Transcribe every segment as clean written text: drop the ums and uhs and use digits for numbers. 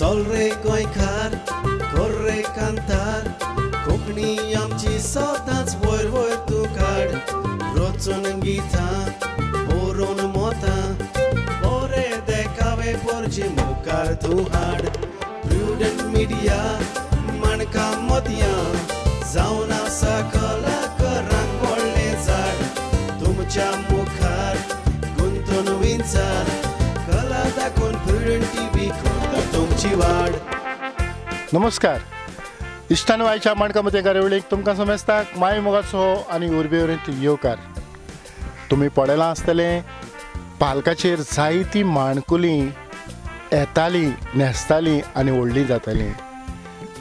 चल रे गोंयकार कर रे कांतार कोंकणी आमची सदांच वयर वयर तूं काड रचून गितां बरोवन मोतां बरे देखावे पोरचे मुखार तूं हाड प्रुडंट मिडिया माणकां मोतयां जावन आसा कलाकारांक व्हडलें झाड तुमच्या मुखार गुंतून विंचार कला दाखोवन प्रुडंट टीव्ही करता तुमची वाड. नमस्कार इश्टान आयच्या माणका मतें कार्यावळीक तुमकां समजता माय मोगाचो आनी उर्बेवरीत येवकार. तुमी पळयलां आसतलें पालकाचेर जायतीं माणकुलीं येतालीं न्हेसतालीं आनी व्हडलीं जातालीं.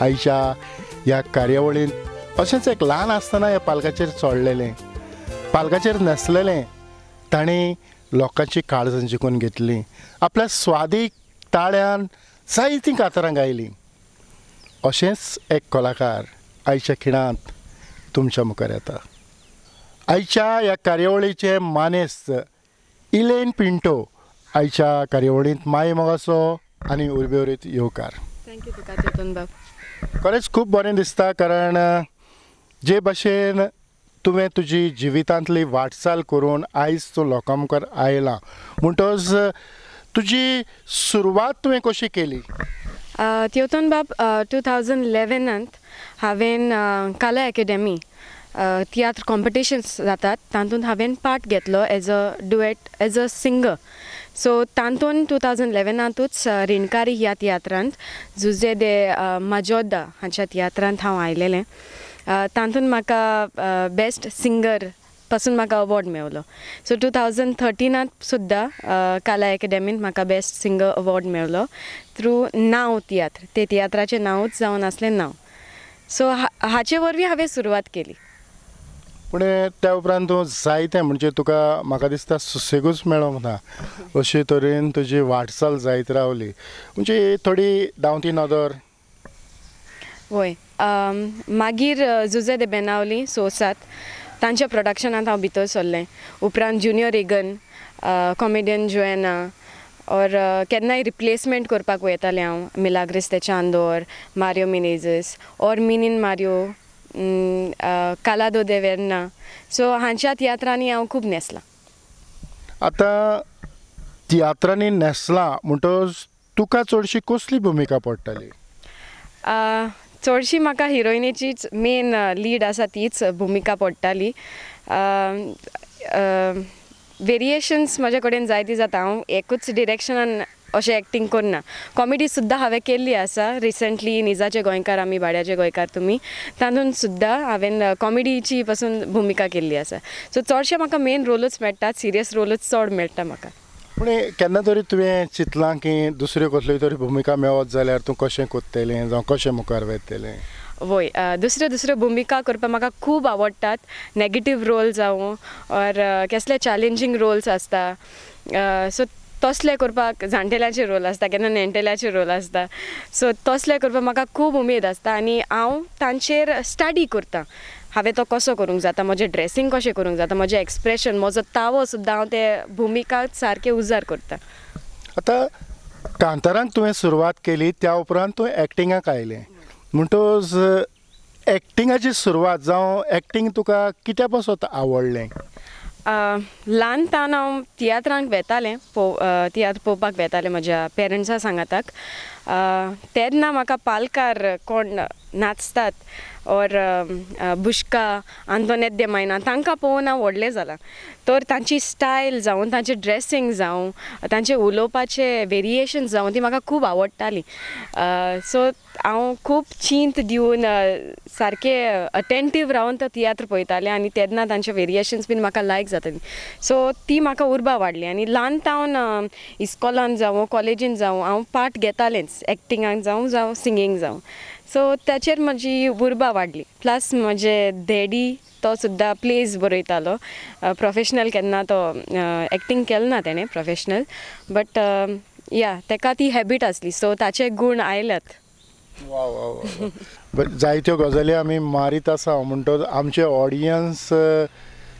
आयच्या ह्या कार्यावळींत अशेंच एक ल्हान आसतना ह्या पालकाचेर चडलेलें पालकाचेर न्हेसलेलें ताणें लोकांची काळजां जिखून घेतलीं. आपल्या स्वादीक ताळ्यान जायतीं कातरां गायलीं. अशेंच एक कलाकार आयच्या खिणांत तुमच्या मुखार येता. आयच्या ह्या कार्यावळीचे मानेस्त इलेन पिंटो आयच्या कार्यावळींत माय मोगाचो आनी उर्बेवरीत येवकार. Thank you तुका चेतन बाब. खरेंच खूब बरें दिसता कारण जे भाशेन तुवें तुजी जिवितांतली वाटचाल करून आयज तूं लोकां मुखार आयला म्हणटकच तुजी सुरवात तुवें कशी केली? चेतन बाब 2011 हांवें कला एकेडमी तियात्र कॉम्पिटिशन्स जातात तातूंत हांवें पार्ट घेतलो as a duet as a singer. So तातूंत 2011तूच रिणकारी ह्या तियात्रांत जुजे दे माजोदा हांच्या तियात्रांत हांव आयलेलें. तातूंत म्हाका बेस्ट सिंगर पासून म्हाका अवॉर्ड मेवलो. सो 2013 सुद्दां कला एकेडमींत म्हाका बेस्ट सिंगर अवॉर्ड मेवलो थ्रू नांव तियात्र. ते तियात्राचें नांवूच जावन आसलें नांव. सो हाचे वरवीं हांवें सुरवात केली. पूण त्या उपरांत तूं जायतें म्हणजे तुका म्हाका दिसता सुसेगूच मेळोंक ना अशे तरेन तुजी वाटचाल जायत रावली. म्हणजे थोडी धांवती नदर. वय मागीर जुजे दे बेनावली 6-7 तांच्या प्रोडक्शनांत हांव भितर सरलें. उपरांत ज्युनियर रेगन कॉमेडियन जोएना और केन्नाय रिप्लेसमेंट करपाक वयतालें हांव मिलाग्रिस दे चांदोर मारियो मिनेझीस और मिनीन मारियो कालादो दे वेर्ना. सो हांच्या तियात्रांनी हांव खूब न्हेसलां. आतां तियात्रांनी न्हेसलां म्हणटकच तुका चडशी कसली भुमिका पडटाली? चडशी म्हाका हिरोइनीचीच मेन लीड आसा तीच भुमिका पडटाली. वेरिएशन्स म्हजे कडेन जायती जाता. हांव एकूच डिरेक्शनान अशें एक्टींग करना. कॉमेडी सुद्दां हांवें केल्ली आसा रिसंटली निजाचे गोंयकार आमी भाड्याचे गोंयकार तुमी तातूंत सुद्दां हांवें कॉमेडीची पासून भुमिका केल्ली आसा. सो चडशें म्हाका मेन रोलूच मेळटा, सिरियस रोलूच चड मेळटा म्हाका. पूण केन्ना तरी तुवें चिंतलां की दुसऱ्यो कसल्यो तरी भुमिका मेळत जाल्यार तूं कशें करतलें जावं कशें मुखार वयतलें? वय दुसऱ्यो दुसऱ्यो भुमिका करपाक म्हाका खूब आवडटात. नेगेटीव रोल जावं ऑर कसले चॅलेंजींग रोल्स आसता सो तसले करपाक जाणटेल्याचे रोल आसता केन्ना नेणटेल्याचे रोल आसता. सो तसले करपाक म्हाका खूब उमेद आसता आनी हांव तांचेर स्टडी करता. हांवें तो कसो करूंक जाता, म्हजें ड्रेसींग कशें करूंक जाता, म्हजें एक्सप्रेशन, म्हजो तावो सुद्दां हांव ते भुमिका सारकें उजार करता. आतां कांतारांक तुवें सुरवात केली त्या उपरांत तूं एक्टिंगाक आयलें म्हणटकच एक्टिंगाची सुरवात जावं एक्टींग तुका कित्या पासत आवडलें? ल्हान तान हांव तियात्रांक वेतालें, तियात्र पळोवपाक वेतालें म्हज्या पेरंट्सा सांगाताक. तेन्ना म्हाका पालकार कोण नाचतात ऑर बुश्का आंतोनेत दे मायना तांकां पळोवन हांव व्हडलें जालां. तर तांची स्टायल जावं तांचें ड्रेसींग जावं तांचें उलोवपाचें वेरिएशन जावं ती म्हाका खूब आवडटाली. सो हांव खूब चिंत दिवन सारकें अटेंटीव रावन तो तियात्र पळयतालें आनी तेन्ना तांचे वेरिएशन्स बीन म्हाका लायक जातालीं. सो ती म्हाका उर्बा वाडली आनी ल्हान तावन इस्कॉलान जावं कॉलेजीन जावं हांव पार्ट घेतालेंच एक्टिंगाक जावं जावं सिंगींग जावं. सो ताचेर म्हजी उर्बा वाडली. प्लस म्हजे डॅडी तो सुद्दां प्लेज बरयतालो. प्रोफेशनल केन्ना तो एक्टींग केलें ना तेणें प्रोफेशनल बट या तेका ती हॅबीट आसली सो ताचे गूण आयल्यात. वा वा वा जायत्यो गजाली आमी मारीत आसा म्हणटकच आमचे ऑडियन्स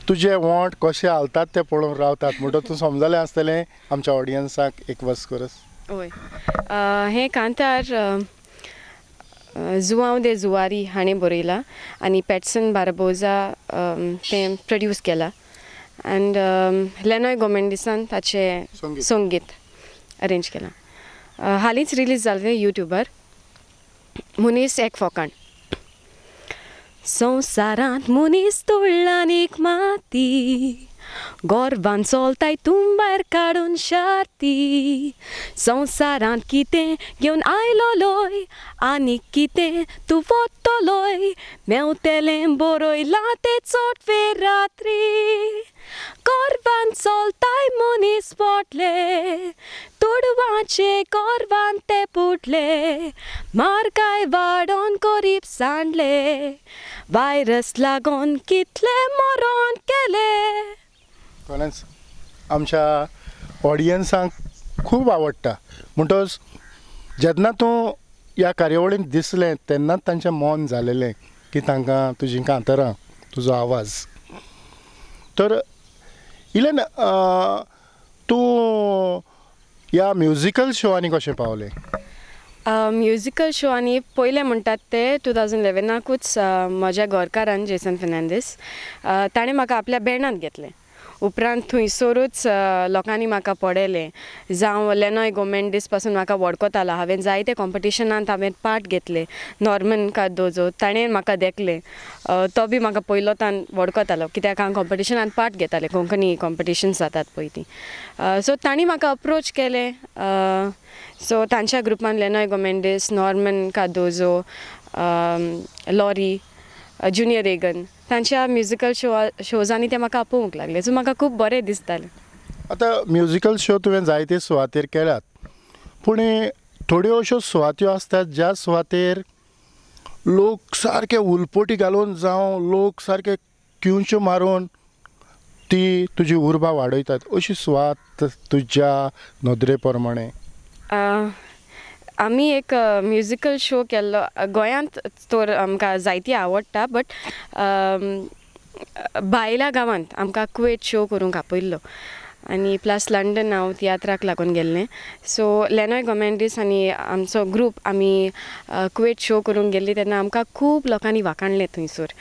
तुजे वोंठ कशे हालतात ते पळोवंक रावतात म्हणटकच तूं समजलें आसतलें आमच्या ऑडियन्साक एक वस करस. हय, हें कांतार जुआंव दे जुवारी हाणें बरयलां आनी पॅटसन बारबोजा तें प्रोड्यूस केलां एंड लेनॉय गोमेंडिसान ताचें संगीत अरेंज केलां. हालींच रिलीज जालें यूट्यूबार. मनीस एक फोकाण. संवसारांत मनीस तुळ्ळानीक माती, गोरवान चोलताय तुंबार काडून शाती. संवसारांत कितें घेवन आयलोलोय आनी कितें तूं वतलोय, मेवतेलें बरयलां तें चोटवे रात्री. गोरवान चोलताय मनीस पोटले, तुडवाचे गोरवान ते पुटले, मारकाय वाडोन गरीब सांडले, वायरस लागोन कितले मरोन केले. खरेंच आमच्या ऑडियन्सांक खूब आवडटा. म्हणटच जेन्ना तूं ह्या कार्यावळींत दिसलें तेन्नाच तांचें मन जालेलें की तांकां तुजीं कांतारां, तुजो आवाज. तर इलेन, तूं ह्या म्युजिकल शोआनी कशें पावलें? म्युजिकल शो आनी पयलें म्हणटात ते 2011कूच म्हज्या घरकारान जेसन फेर्नांडीस ताणें म्हाका आपल्या बँडांत घेतलें. उपरांत थंयसरूच लोकांनी म्हाका पळयलें, जावं लेनॉय गोमेंडीस पासून म्हाका वळखतालो. हांवें जायते कॉम्पिटिशनांत हांवें पार्ट घेतले. नॉर्मन कार्दोजो ताणें म्हाका देखलें, तो बी म्हाका पयलोतान वळखतालो कित्याक हांव कॉम्पिटिशनांत पार्ट घेतालें, कोंकणी कॉम्पिटिशन्स जातात पळय तीं. सो तांणी म्हाका अप्रोच केलें. सो तांच्या ग्रुपान Lenoy Gomendes, Norman Cardozo, Laurie, junior Regan तांच्या म्युजिकल शोजांनी ते म्हाका आपोवंक लागले. सो म्हाका खूब बरें दिसतालें. आतां म्युजिकल शो तुवें जायते सुवातेर केल्यात, पूण थोड्यो अश्यो सुवात्यो आसतात ज्या सुवातेर लोक सारके उलपोटी घालून जावं लोक सारके किंवच्यो मारून ती तुजी उर्बा वाडयतात, अशी सुवात तुज्या नदरे प्रमाणे? आमी एक म्युजिकल शो केल्लो गोंयांत, तर आमकां जायती आवडटा, बट भायल्या गांवांत आमकां कुवेट शो करूंक आपयल्लो आनी प्लस लंडन हांव तियात्राक लागून गेल्लें. सो लेनॉय गोमेंडीस आनी आमचो ग्रूप आमी कुवेट शो करूंक गेल्ली तेन्ना आमकां खूब लोकांनी वाखाणलें थंयसर.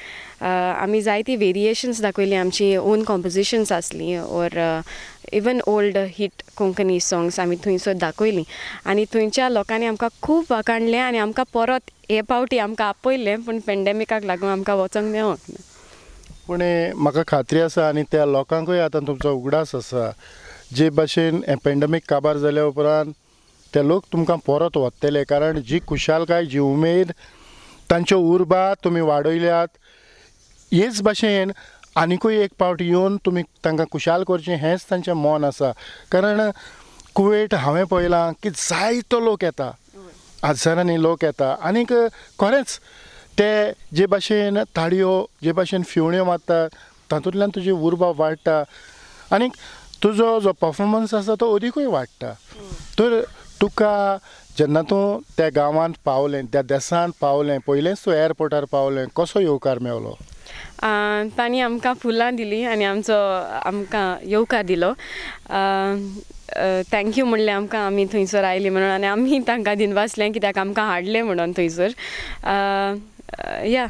आमी जायती वेरिएशन्स दाखयलीं, आमची ओन कॉम्पोजिशन्स आसलीं or even old hit Konkani songs आमी थंयसर दाखयलीं आनी थंयच्या लोकांनी आमकां खूब वाखाणलें आनी आमकां परत हे पावटी आमकां आपयलें, पूण पेंडेमिकाक लागून आमकां वचोंक मेळोंक ना. पूण म्हाका खात्री आसा आनी त्या लोकांकूय आतां तुमचो उगडास आसा, जे भाशेन हें पेंडेमीक काबार जाल्या उपरांत ते लोक तुमकां परत वतले, कारण जी खुशालकाय, जी उमेद, तांच्यो उर्बा तुमी वाडयल्यात. हेच भाशेन आनिकूय एक पावट येवन तुमी तांकां खुशाल करचें हेंच तांचें मन आसा. कारण कुवेट हांवें पळयलां की जायतो लोक येता, हजारांनी लोक येता आनीक खरेंच ते जे भाशेन ताळयो, जे भाशेन फिवण्यो मारतात तातूंतल्यान तुजी उर्बा वाडटा आनीक तुजो जो परफॉर्मन्स आसा तो अदिकूय वाडटा. तर तुका जेन्ना तूं त्या गांवांत पावलें, त्या देशांत पावलें, पयलेंच तूं एअरपोर्टार पावलें, कसो येवकार मेवलो? तांणी आमकां फुलां दिलीं आनी आमचो आमकां येवकार दिलो. Thank you म्हणलें आमकां, आमी थंयसर आयलीं म्हणून आनी आमी तांकां दिनवासलें कित्याक आमकां हाडलें म्हणून थंयसर. या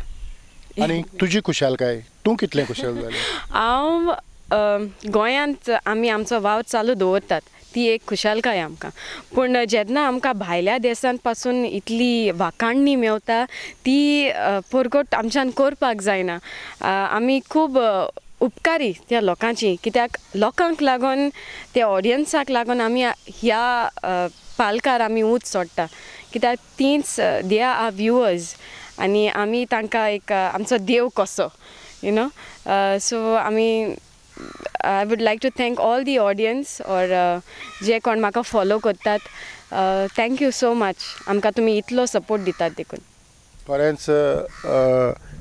आनी तुजी खुशालकाय, तूं कितलें खुशाल जालें? हांव गोंयांत आमी आमचो वावर चालू दवरतात ती एक खुशालकाय आमकां, पूण जेन्ना आमकां भायल्या देशांत पासून इतली वाखाणणी मेवता ती परगट आमच्यान करपाक जायना. आमी खूब उपकारी त्या लोकांची, कित्याक लोकांक लागून, त्या ऑडियन्साक लागून आमी ह्या पालकार आमी ऊंच सोडटा, कित्याक तींच they are viewers आनी आमी तांकां एक आमचो देव कसो, you know. सो आमी I would like to thank all the audience or जे कोण म्हाका फॉलो करतात, thank you so much, आमकां तुमी इतलो सपोर्ट दितात देखून. खरेंच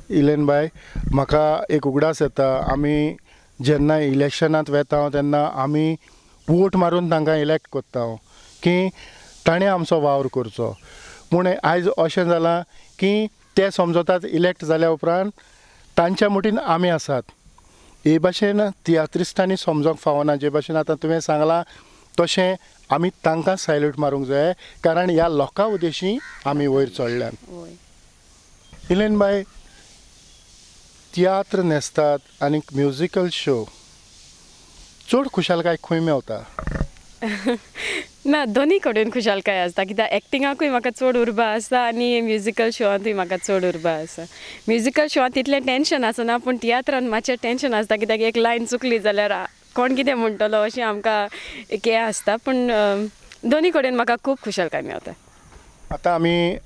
इलेन बाय, म्हाका एक उगडास येता, आमी जेन्ना इलेक्शनांत वेता तेन्ना आमी वोट मारून तांकां इलेक्ट करता की ताणें आमचो वावर करचो, पूण आयज अशें जालां की ते समजतात इलेक्ट जाल्या उपरांत तांच्या मुठीन आमी आसात. हे भाशेन तियात्रिस्टांनी समजोंक फावना, जे भाशेन आतां तुवें सांगलां तशें आमी तांकां सॅल्यूट मारूंक जाय, कारण ह्या लोकां उद्देशी आमी वयर चडल्यात. इलेन बाय, तियात्र न्हेसतात आनी म्युजिकल शो, चड खुशालकाय खंय मेवता? ना, दोनी कडेन खुशालकाय आसता, कित्याक एक्टिंगाकूय म्हाका चड उर्बा आसता आनी म्युजिकल शोआंतूय म्हाका चड उर्बा आसा. म्युजिकल शोआंत तितलें टेंशन आसना, पूण तियात्रान मातशें टेंशन आसता, कित्याक एक लायन चुकली जाल्यार कोण कितें म्हणटलो अशें आमकां एक हें आसता. पूण दोनी कडेन म्हाका खूब खुशालकाय मेवता. आतां आमी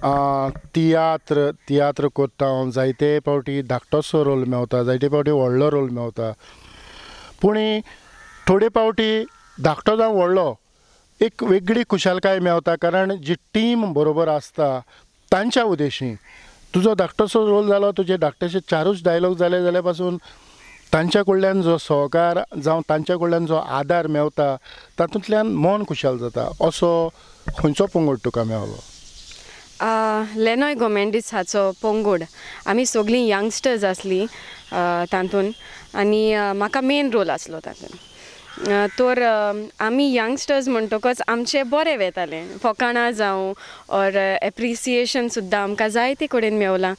तियात्र करता, जायते फावटी धाकटोसो रोल मेवता, जायते फावटी व्हडलो रोल मेवता, पूण थोडे फावटी धाकटो जावं व्हडलो एक वेगळी खुशालकाय मेवता, कारण जी टीम बरोबर आसता तांच्या उद्देशी. तुजो धाकटोसो रोल जालो, तुजे धाकटेशे चारूच डायलॉग जाले जाल्यार पासून तांच्या कडल्यान जो सहकार जावं तांच्या कडल्यान जो आदार मेवता तातूंतल्यान मन खुशाल जाता. असो खंयचो पंगड तुका मेवलो? लेनॉय गोमेंडीस हाचो पंगड. आमी सगळीं यंगस्टर्स आसलीं तातूंत आनी म्हाका मेन रोल आसलो तातूंत. तर आमी यंगस्टर्स म्हणटकच आमचें बरें वेतालें, फकाणां जावं ऑर एप्रिसिएशन सुद्दां आमकां जायते कडेन मेवलां.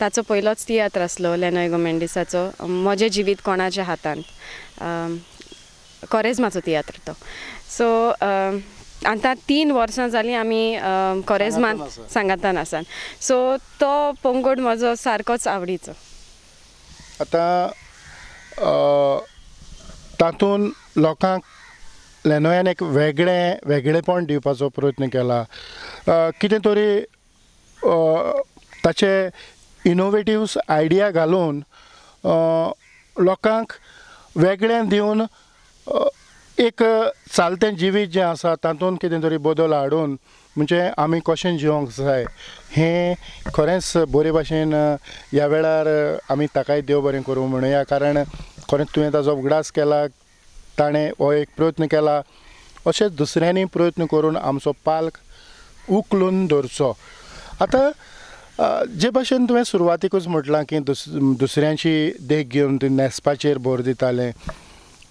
ताचो पयलोच तियात्र आसलो लेनॉय गोमेंडीसाचो, म्हजें जिवीत कोणाच्या हातांत, कोरेज्माचो तियात्र तो. सो आतां 3 वर्सां जालीं आमी कोरेज्मांत सांगातान आसात. सो तो पंगड म्हजो सारकोच आवडीचो. आतां तातूंत लोकांक लेनोयान एक वेगळेपण दिवपाचो प्रयत्न केला, कितें तरी ताचे इनोवेटिव्स आयडिया घालून लोकांक वेगळें दिवन एक चालतें जिवीत जें आसा तातूंत कितें तरी बदल हाडून म्हणजे आमी कशें जिवंक जाय हें खरेंच बरे भाशेन ह्या वेळार आमी ताकाय देव बरें करूं म्हणुया, कारण खरेंच तुवें ताजो उगडास केला, ताणें हो एक प्रयत्न केला. अशेंच दुसऱ्यांनी प्रयत्न करून आमचो पालक उखलून दवरचो. आतां जे भाशेन तुवें सुरवातीकूच म्हटलां की दुसऱ्यांची देख घेवन तूं न्हेसपाचेर भर दितालें,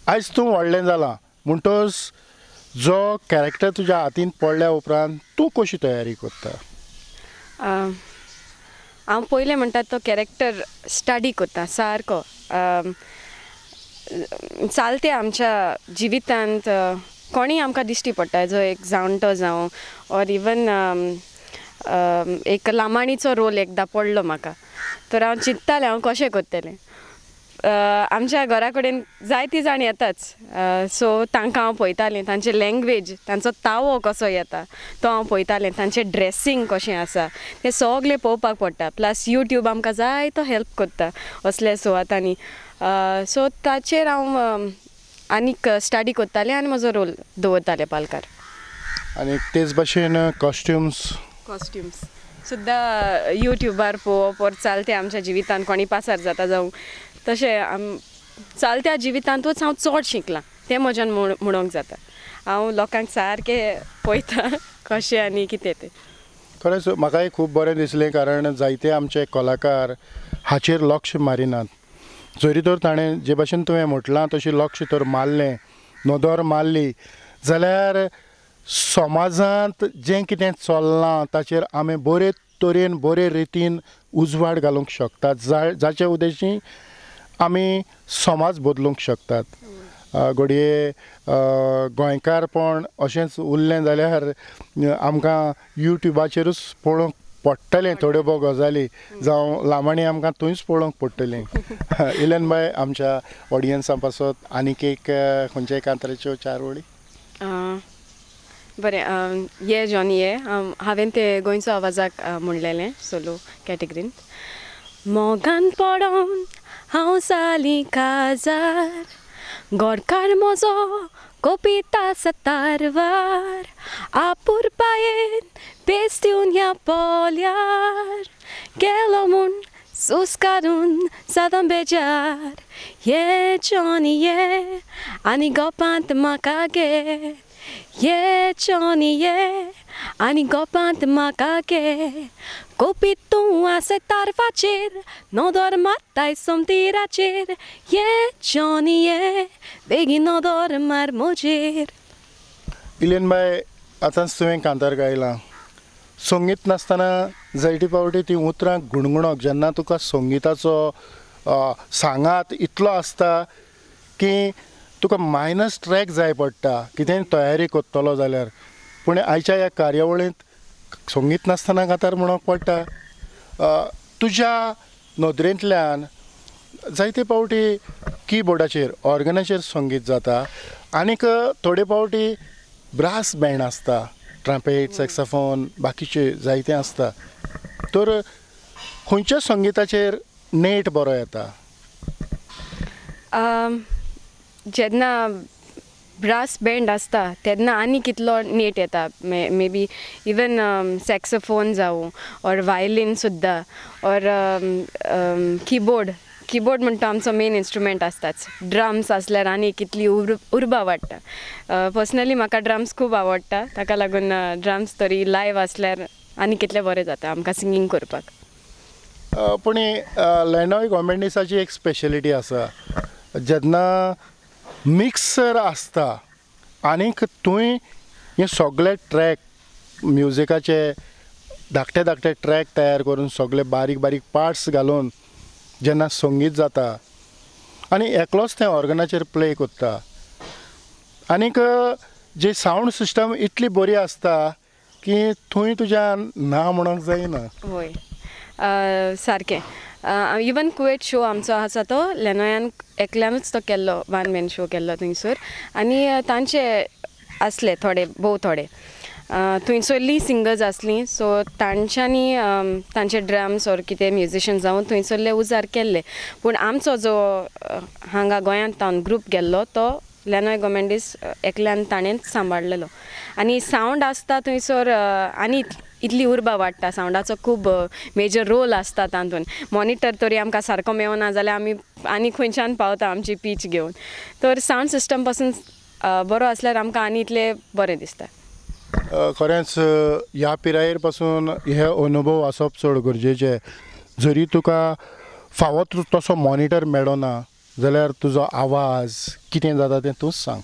आयज तूं व्हडलें जालां म्हणटच जो कॅरेक्टर तुज्या हातीन पडल्या उपरांत तूं कशी तयारी करता? हांव पयलें म्हणटा तो कॅरेक्टर स्टडी करता सारको. चालते आमच्या जिवितांत कोणीय आमकां दिश्टी पडटा, जो एक जाणटो जावं ऑर इवन एक लामाणीचो रोल एकदां पडलो म्हाका, तर हांव चिंत्तालें हांव कशें करतलें. आमच्या घरा कडेन जायतीं जाण येताच, सो तांकां हांव पळयतालें, तांचे लँग्वेज, तांचो तावो कसो येता तो हांव पळयतालें, तांचें ड्रेसींग कशें आसा तें सगळें पळोवपाक पडटा. प्लस यूट्यूब आमकां जायतो हेल्प करता असल्या सुवातांनी. सो ताचेर हांव आनीक स्टडी करतालें आनी म्हजो रोल दवरतालें पालकार. आनी तेच भाशेन कॉस्ट्युम्स सुद्दां यूट्यूबार पळोवप ऑर चालते आमच्या जिवितांत कोणी पासार जाता जावं तशें चालत्या जिवितांतूच हांव चड शिकलां तें म्हज्यान म्हणूंक जाता. हांव लोकांक सारकें पळयता कशें आनी कितें तें. खरेंच म्हाकाय खूब बरें दिसलें, कारण जायते आमचे कलाकार हाचेर लक्ष मारिनात. जरी तर ताणें जे भाशेन तुवें म्हटलां तशें लक्ष तर मारलें, नदर मारली जाल्यार समाजांत जें कितें चल्लां ताचेर आमी बरे तरेन बरे रितीन उजवाड घालूंक शकतात, जाचे उद्देशी आमी समाज बदलूंक शकतात. घडये गोंयकारपण अशेंच उरलें जाल्यार आमकां यूट्यूबाचेरूच पळोवंक पडटलें थोड्यो भोव गजाली, जावं लामाणी आमकां थंयच पळोवंक पडटलीं. इलेन बाय, आमच्या ऑडियन्सां पासत आनीक एक खंयच्या कांतराच्यो 4 वळी? बरें, ये जॉनी ये हांवें तें गोंयचो आवाजाक म्हणलेलें सोलो कॅटेगरीन. मोगान पडोन हांव जालीं काजार, गोरकार म्हजो कोपिता सतारवार, आपुरपायेन बेस दिवन ह्या पोल्यार गेलो म्हूण सुस्कारून सदां बेजार. ये जॉनी ये आनी गोपांत म्हाका घे, ये जॉनी ये आनी गोपांत म्हाका घे, कोपीत तूं आसा तारवाचेर नदर मारताय सोमतीराचेर, ये जॉनी ये बेगीन नदर मार म्हजेर. इलेन बाय, आतां तुवें कांतार गायलां, संगीत नासतना जायते फावटी ती उतरां गुणगुणप, जेन्ना तुका संगिताचो सांगात इतलो आसता की तुका मायनस ट्रॅक जाय पडटा कितेंय तयारी करतलो जाल्यार, पूण आयच्या ह्या कार्यावळींत संगीत नासतना कांतार म्हणूंक पडटा. तुज्या नदरेंतल्यान जायते फावटी किबोर्डाचेर ऑर्गनाचेर संगीत जाता आनीक थोडे फावटी ब्रास बँड आसता, ट्रम्पेट, सॅक्साफोन, बाकीचे जायते आसता, तर खंयच्या संगिताचेर नेट बरो येता? जेन्ना ब्रास बँड आसता तेन्ना आनी कितलो नेट येता, मे बी इवन सॅक्सोफोन जावं ऑर वायलीन सुद्दां ऑर किबोर्ड. किबोर्ड म्हणटा आमचो मेन इन्स्ट्रुमेंट आसताच. ड्रम्स आसल्यार आनी कितली उर्बा वाडटा. पर्सनली म्हाका ड्रम्स खूब आवडटा, ताका लागून ड्रम्स तरी लायव आसल्यार आनी कितलें बरें जाता आमकां सिंगींग करपाक. पूण लेनॉय गोमेंडीसाची एक स्पेशलिटी आसा, जेन्ना मिक्सर आसता आनीक तुवें हे सगळे ट्रॅक म्युजिकाचे धाकटे धाकटे ट्रॅक तयार करून सगळे बारीक बारीक पार्ट्स घालून जेन्ना संगीत जाता आनी एकलोच तें ऑर्गनाचेर प्ले करता आनीक जी सावंड सिस्टम इतली बरी आसता की थंय तुज्यान ना म्हणूंक जायना. वय सारकें. इवन कुवेट शो आमचो आसा तो लेनॉयान एकल्यानूच तो केल्लो, वन मॅन शो केल्लो थंयसर आनी तांचे आसले थोडे भोव थोडे थंयसरलीं सिंगर्स आसलीं, सो तांच्यांनी तांचे ड्रम्स ऑर कितें म्युजिशन जावं थंयसरले उजार केल्ले. पूण आमचो जो हांगा गोंयांत तावन ग्रूप गेल्लो तो लेनॉय गोमेंडीस एकल्यान ताणेंच सांबाळलेलो आनी सावंड आसता थंयसर आनी इतली उर्बा वाडटा. सावंडाचो खूब मेजर रोल आसता तातूंत. मॉनिटर तरी आमकां सारको मेळना जाल्यार आमी आनी खंयच्यान पावता आमची पीच घेवन, तर सावंड सिस्टम पासून बरो आसल्यार आमकां आनी इतलें बरें दिसता. खरेंच ह्या पिरायेर पासून हे अनुभव आसप चड गरजेचे. जरी तुका फावो तसो मॉनिटर मेळना जाल्यार तुजो आवाज कितें जाता तें तूंच सांग.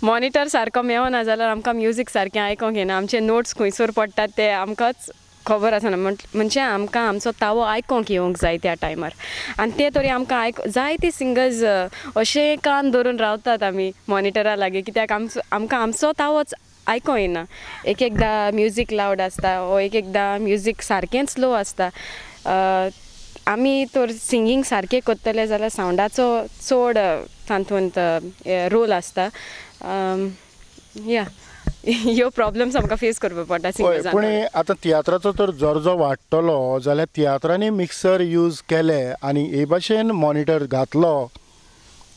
मॉनिटर सारको मेळना जाल्यार आमकां म्युजीक सारकें आयकोंक येना, आमचे नोट्स खंयसर पडटात ते आमकांच खबर आसना. म्हणजे आमकां आमचो तावो आयकोंक येवंक जाय त्या टायमार आनी ते तरी आमकां आयक जायते सिंगर्स अशें कान धरून रावतात आमी मॉनिटरा लागीं, कित्याक आमचो आमकां आमचो तावोच आयकोंक येना. एक एकदां म्युजीक लावड आसता वो एक एकदां म्युजीक सारकेंच लो आसता. आमी तर सिंगींग सारकें करतले जाल्यार सावंडाचो चड तातूंत रोल आसता. या ह्यो प्रॉब्लम्स आमकां फेस करपाक पडटा सिंगर्सांक. पूण आतां तियात्राचो तर दर्जो वाडटलो जाल्यार तियात्रांनी मिक्सर यूज केले आनी हे भाशेन मॉनिटर घातलो,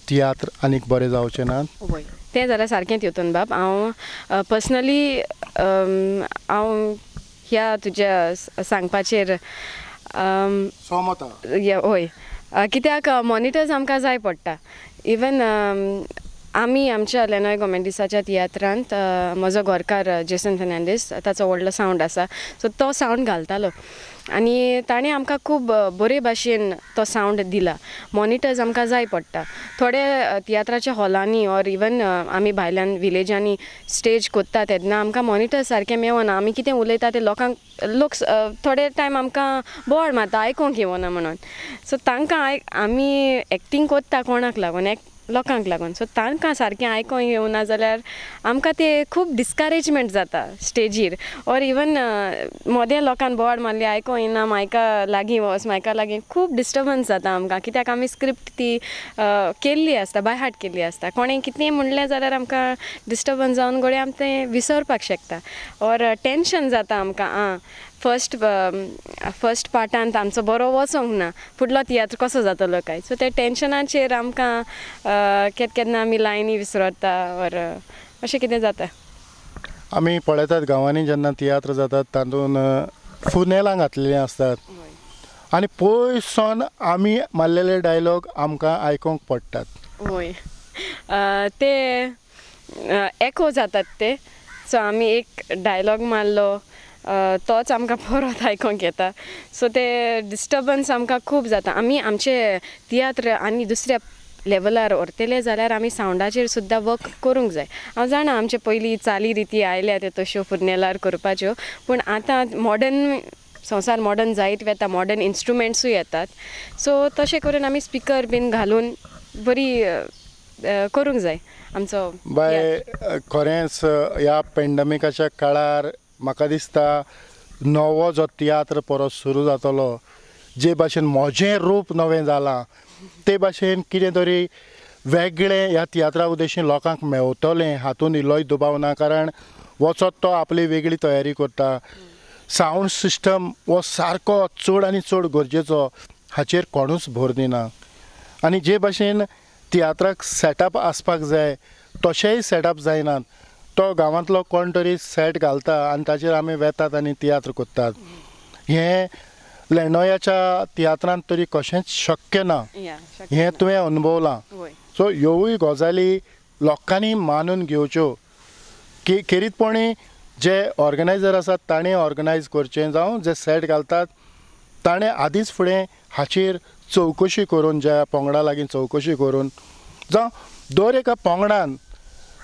तियात्र आनीक बरें जावचें ना? वय, तें जाल्यार सारकें तितून बाब. हांव पर्सनली हांव ह्या तुज्या सांगपाचेर सहमत. हय, कित्याक मॉनिटर्स आमकां जाय पडटा. इवन आमी आमच्या लेनॉय गोमेंडीसाच्या तियात्रांत म्हजो घरकार जेसन फेर्नांडीस ताचो व्हडलो सावंड आसा, सो तो सावंड घालतालो आनी ताणें आमकां खूब बरे भाशेन तो सावंड दिला. मॉनिटर्स आमकां जाय पडटा. थोडे तियात्राच्या हॉलांनी ऑर इवन आमी भायल्यान विलेजांनी स्टेज कोत्ता तेन्ना आमकां मॉनिटर्स सारकें मेळना. आमी कितें उलयता तें लोकांक लोक थोडे टायम आमकां बोवाळ मारता आयकोंक येवना म्हणून. सो तांकां आमी एक्टींग कोत्ता कोणाक लागून, लोकांक लागून, सो तांकां सारकें आयकोंक येवना जाल्यार आमकां ते खूब डिस्करेजमेंट जाता स्टेजीर. ऑर इवन मोदें लोकांक बोवाळ मारली आयकोंक येना, मायका लागीं वच, मायका लागीं, खूब डिस्टर्बन्स जाता आमकां, कित्याक आमी स्क्रिप्ट ती केल्ली आसता, बाय हार्ट केल्ली आसता. कोणें कितेंय म्हणलें जाल्यार आमकां डिस्टर्बन्स जावन घडये आमी तें विसरपाक शकता ऑर टेंशन जाता आमकां. आं, फर्स्ट फर्स्ट पार्टांत आमचो बरो वचोंक ना, फुडलो तियात्र कसो जातलो काय, सो त्या टेंशनाचेर आमकां केन्ना केन्ना आमी लायनी विसरता ऑर अशें कितें जाता. आमी पळयतात गांवांनी जेन्ना तियात्र जातात तातूंत फुनेलां घातलेलीं आसतात आनी पयस सावन आमी मारलेले डायलॉग आमकां आयकोंक पडटात. वय, ते एको जातात ते. सो आमी एक डायलॉग मारलो तोच आमकां परत आयकोंक येता. सो ते डिस्टर्बन्स आमकां खूब जाता. आमी आमचे तियात्र आनी दुसऱ्या लेवलार व्हरतले जाल्यार आमी सावंडाचेर सुद्दां वर्क करूंक जाय. हांव जाणा आमचे पयलीं चाली रिती आयल्या त्यो तश्यो फुरनेलार करपाच्यो, पूण आतां मॉडर्न संवसार मॉडर्न जायत वता, मॉडर्न इन्स्ट्रुमेंट्सूय येतात. सो तशें करून आमी स्पिकर बीन घालून बरी करूंक जाय आमचो. बाय खरेंच ह्या पेंडमिकाच्या काळार म्हाका दिसता नवो जो तियात्र परत सुरू जातलो, जे भाशेन म्हजें रूप नवें जालां ते भाशेन कितें तरी वेगळें ह्या तियात्रा उद्देशीन लोकांक मेवतलें हातूंत इल्लोय दुबाव ना. कारण वचत तो आपली वेगळी तयारी करता, सावंड सिस्टम हो सारको चड आनी चड गरजेचो, हाचेर कोणूच भर दिना. आनी जे भाशेन तियात्राक सेटअप आसपाक जाय तशेंय सेटअप जायनात, तो गांवांतलो कोण तरी सेट घालता आनी ताचेर आमी वेतात आनी तियात्र करतात. हें लेणोयाच्या तियात्रांत तरी कशेंच शक्य ना, हें तुवें अनुभवलां. सो ह्योवूय गजाली लोकांनी मानून घेवच्यो की खेरीतपणी जे ऑर्गनायजर आसात ताणें ऑर्गनायज करचें, जावं जे सेट घालतात ताणें आदींच फुडें हाचेर चवकशी करून, ज्या पंगडा लागीं चवकशी करून, जावं दर एका पंगडान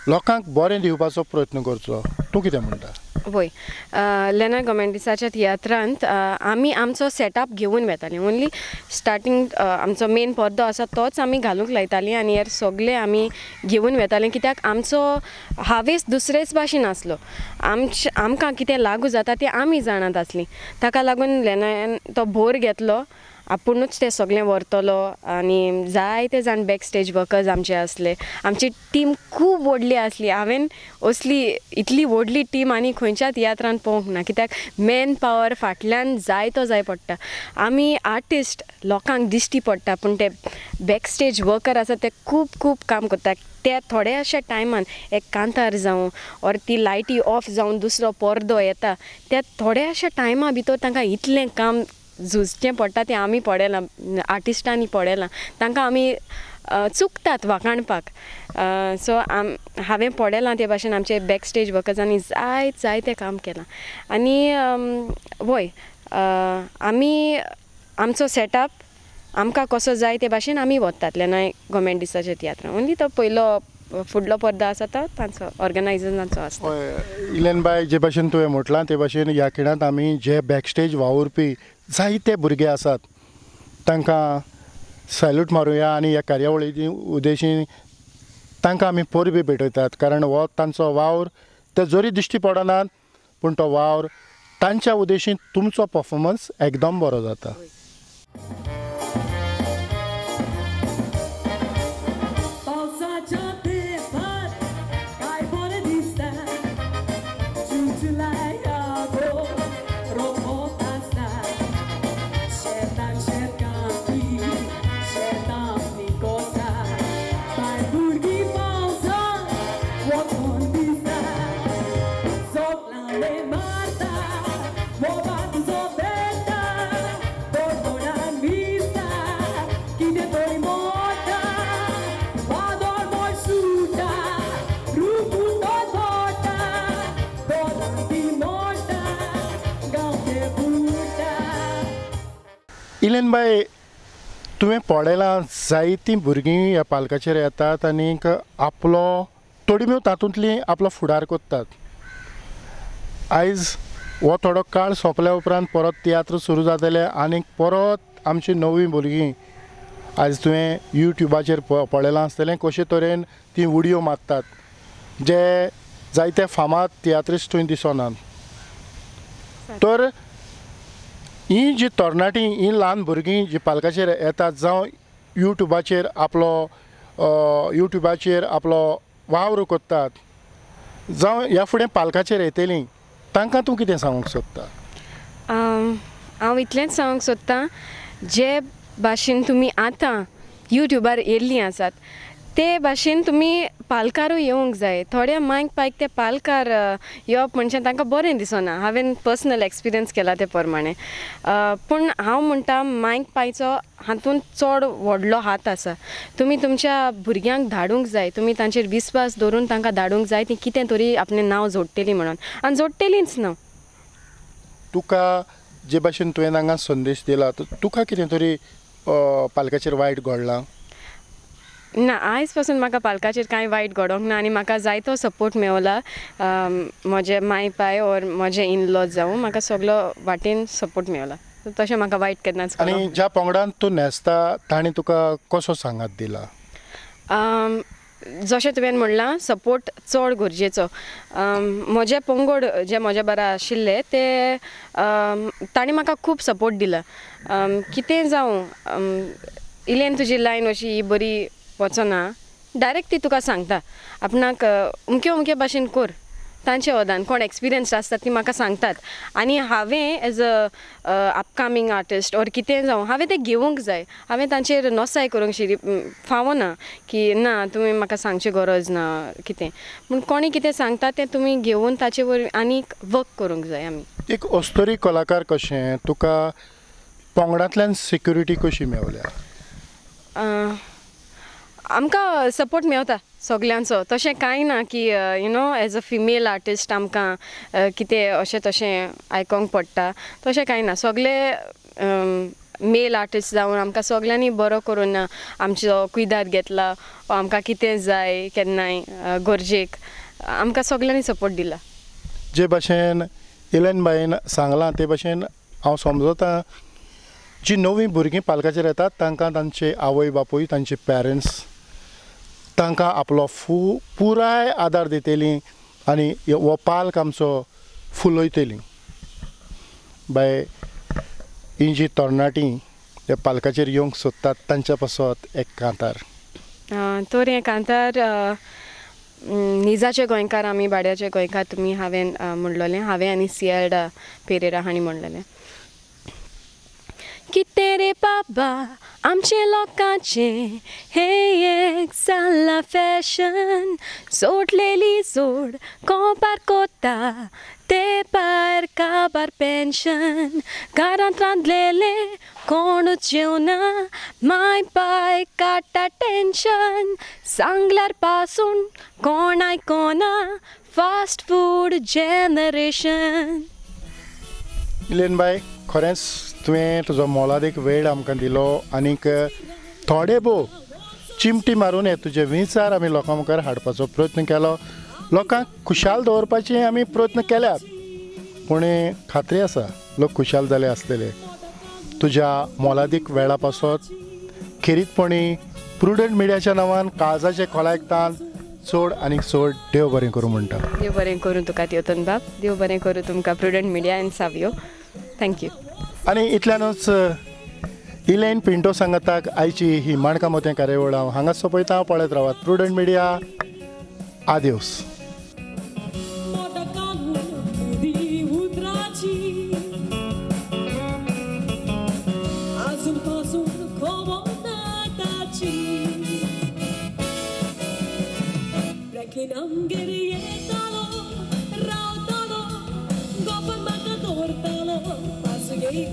लोकांक बरें दिवपाचो प्रयत्न करचो. तूं कितें म्हणटा? वय, लेनॉय गोमेंडिसाच्या तियात्रांत आमी आमचो सेटअप घेवन वेतालीं. ओन्ली स्टार्टींग आमचो मेन पडदो आसा तोच आमी घालूंक लायतालीं आनी हेर सगळे आमी घेवन वेतालीं, कित्याक आमचो हावेस दुसरेच भाशेन आसलो. आमकां कितें लागू जाता तें आमी जाणात आसलीं. ताका लागून लेनॉयान तो भोर घेतलो, आपुणूच तें सगळें व्हरतलो. आनी जायते जाण बॅक स्टेज वर्कर्स आमचे आसले, आमची टीम खूब व्हडली आसली. हांवें असली इतली व्हडली टीम आनी खंयच्या तियात्रांत पळोवंक ना, कित्याक मॅन पावर फाटल्यान जायतो जाय पडटा. आमी आर्टिस्ट लोकांक दिश्टी पडटा, पूण ते बॅक स्टेज वर्कर आसा ते खूब खूब काम करता. त्या थोड्याशा टायमान एक कांतार जावं ऑर ती लायटी ऑफ जावन दुसरो पडदो येता, त्या थोड्याशा टायमा भितर तांकां इतलें काम झुजचें पडटा तें आमी पळयलां, आर्टिस्टांनी पळयलां. तांकां आमी चुकतात वाखाणपाक. सो हांवें पळयलां ते भाशेन आमचे बॅक स्टेज वर्कर्सांनी जायत जायतें काम केलां. आनी वय आमी आमचो सेटअप आमकां कसो जाय ते भाशेन आमी वतात लेनॉय गोमेंडिसाच्या तियात्रान. ओन्ली तो पयलो फुडलो पडदो आसा तो तांचो ऑर्गनायजरांचो आसता. इलेन बाय, जे भाशेन तुवें म्हटलां ते भाशेन ह्या खिणांत आमी जे बॅकस्टेज वावुरपी जायते भुरगे आसात तांकां सॅल्यूट मारुया आनी ह्या कार्यावळीची उद्देशीन तांकां आमी परबी भेटयतात. कारण हो तांचो वावर ते जरी दिश्टी पडनात पूण तो वावर तांच्या उद्देशीन तुमचो परफॉर्मन्स एकदम बरो जाता. इलेन बाय, तुवें पळयलां जायतीं भुरगीं ह्या पालकाचेर येतात आनीक आपलो थोडी तातूंतली आपलो फुडार करतात. आयज हो थोडो काळ सोंपल्या उपरांत परत तियात्र सुरू जातले आनीक परत आमची नवीं भुरगीं, आयज तुवें यूट्यूबाचेर पळयलां आसतलें कशे तरेन तीं उडयो मारतात, जे जायते फामाद तियात्रिस्ट थंय दिसनात. तर ही जी तरणाटी, ही ल्हान भुरगीं जी पालकाचेर येतात जावं यूट्यूबाचेर आपलो वावर करतात जावं ह्या फुडें पालकाचेर येतलीं, तांकां तूं कितें सांगूंक सोदता? हांव इतलेंच सांगूंक सोदतां, जे भाशेन तुमी आतां यूट्यूबार येयल्लीं आसात ते भाशेन तुमी पालकारूय येवंक जाय. थोड्या मायक पायक ते पालकार येवप म्हणजे तांकां बरें दिसना. हांवें पर्सनल एक्सपिरियन्स केला ते प्रमाणे. पूण हांव म्हणटा मायक पायचो हातूंत चड व्हडलो हात आसा. तुमी तुमच्या भुरग्यांक धाडूंक जाय, तुमी तांचेर विस्वास दवरून तांकां धाडूंक जाय, ती कितें तरी आपलें नांव जोडटलीं म्हणून, आनी जोडटलींच नांव. तुका जे भाशेन तुवें हांगा संदेश दिला, तुका कितें तरी पालकाचेर वायट घडलां? ना, आयज पासून म्हाका पालकाचेर कांय वायट घडोंक ना आनी म्हाका जायतो सपोर्ट मेवला. म्हजे माय पाय ओर म्हजे इन लॉज जावं, म्हाका सगलो वाटेन सपोर्ट मेवला. तशें म्हाका वायट केन्नाच. आनी ज्या पंगडान तूं न्हेसता तांणी तुका कसो सांगात दिला? जशें तुवें म्हणलां, सपोर्ट चड गरजेचो. म्हजे पंगड जे म्हज्या बरा आशिल्ले ते तांणी म्हाका खूब सपोर्ट दिला. कितें जावं, इलेन तुजी लायन अशी ही बरी वचना, डायरेक्ट ती तुका सांगता आपणाक अमके अमके भाशेन कर. तांचे वदान कोण एक्सपिरियन्स आसता ती म्हाका सांगतात आनी हांवें as a upcoming artist or कितें जावं हांवें तें घेवंक जाय. हांवें तांचेर नसाय करूंक शिरी फावना की ना तुमी म्हाका सांगची गरज ना कितें पूण कोणी कितें सांगता तें तुमी घेवन ताचे वरवीं आनीक वर्क करूंक जाय. आमी एक अस्तुरी कलाकार कशें तुका पंगडांतल्यान सिक्युरिटी कशी मेवल्या? आमकां सपोर्ट मेवता सगल्यांचो. तशें कांय ना की you know as a female artist आमकां कितें अशें तशें आयकोंक पडटा, तशें कांय ना. सगले मेल आर्टिस्ट जावन आमकां सगल्यांनी बरो करून आमचो कुयदाद घेतला, आमकां कितें जाय केन्नाय गरजेक आमकां सगल्यांनी सपोर्ट दिला. जे भाशेन इलेन बायन सांगलां ते भाशेन हांव समजता जी नवीं भुरगीं पालकाचेर येतात तांकां तांचे आवय बापूय, तांचे पेरंट्स तांकां आपलो पुराय आदार दितली आनी हो पालक आमचो फुलयतली. बाय, ही जी तरणाटी त्या पालकाचेर येवंक सोदतात तांच्या पासत एक कांतार. तर हें कांतार निजाचे गोंयकार आमी बाड्याचे गोंयकार तुमी हांवें म्हणलेलें, हांवें आनी सियाल्डा पेरेरा हांणी म्हणलेलें. कितें रे बाबा आमचे लोकांचें हें एक जालां फॅशन, सोडलेली जोड कोपार कोता ते पार काबार पेन्शन, घरांत रांदलेलें कोणूच जेवना माय पाय काडटा टेन्शन, सांगल्यार पासून कोण आयकोना फास्ट फूड जनरेशन. इलेन बाय, खरेंच तुवें तुजो मोलादीक वेळ आमकां दिलो आनीक थोडे भोव चिमटी मारून हे तुजे विचार आमी लोकां मुखार हाडपाचो प्रयत्न केलो. लोकांक खुशाल दवरपाचे आमी प्रयत्न केल्यात, पूण खात्री आसा लोक खुशाल जाले आसतले. तुज्या मोलादीक वेळा पासत खेरीतपणी प्रुडंट मिडियाच्या नांवान काळजाचे खोलायक तान चड आनीक चड देव बरें करूं म्हणटा. देव बरें करूं तुका तेवतन बाब, देव बरें करूं तुमकां Prudent Media and Savio. Thank you. आनी इतल्यानूच इलेन पिंटो सांगाताक आयची ही माणकां मोतयां कार्यावळ हांव हांगा सोंपयता. पळयत रावात प्रुडंट मिडिया. आदियोस.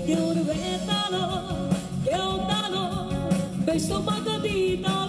घेवन वेतालो घेवतालो बेश्टो म्हाका दितालो.